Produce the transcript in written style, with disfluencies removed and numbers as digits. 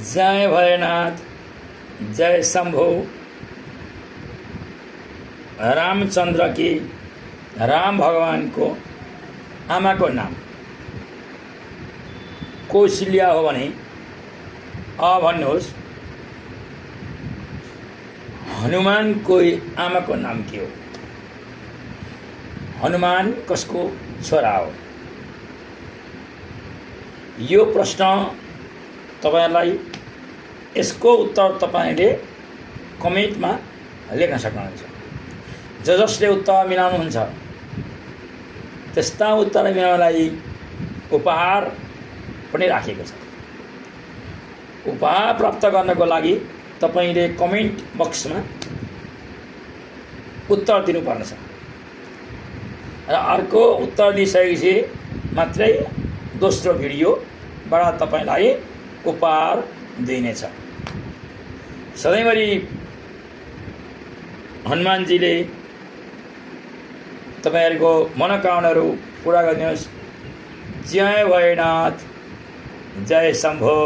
जय भोलेनाथ, जय शंभो। रामचंद्र की, राम भगवान को आमा को नाम कौशल्या हो भने भन्नुहोस् हनुमान को आमा को नाम के हो? हनुमान कसको छोरा हो? यो प्रश्न तपाईहरुलाई यसको उत्तर तपाईले कमेन्टमा लेख्न सक्नुहुन्छ। जसले उत्तर मिलाउनुहुन्छ त्यस्ता उत्तर मिलाउनलाई उपहार पनि राखेको छ। उपहार प्राप्त गर्नको लागि तपाईले कमेन्ट बक्समा उत्तर दिनुपर्छ र अर्को उत्तर दिइसकेपछि मात्रै दोस्रो भिडियोबाट तपाईलाई उपहार दिनेछ। सधैँभरि हनुमानजीले तपाईहरुको मनोकामनाहरू पूरा गरिदिनुहोस्। जय भोलेनाथ, जय शंभो।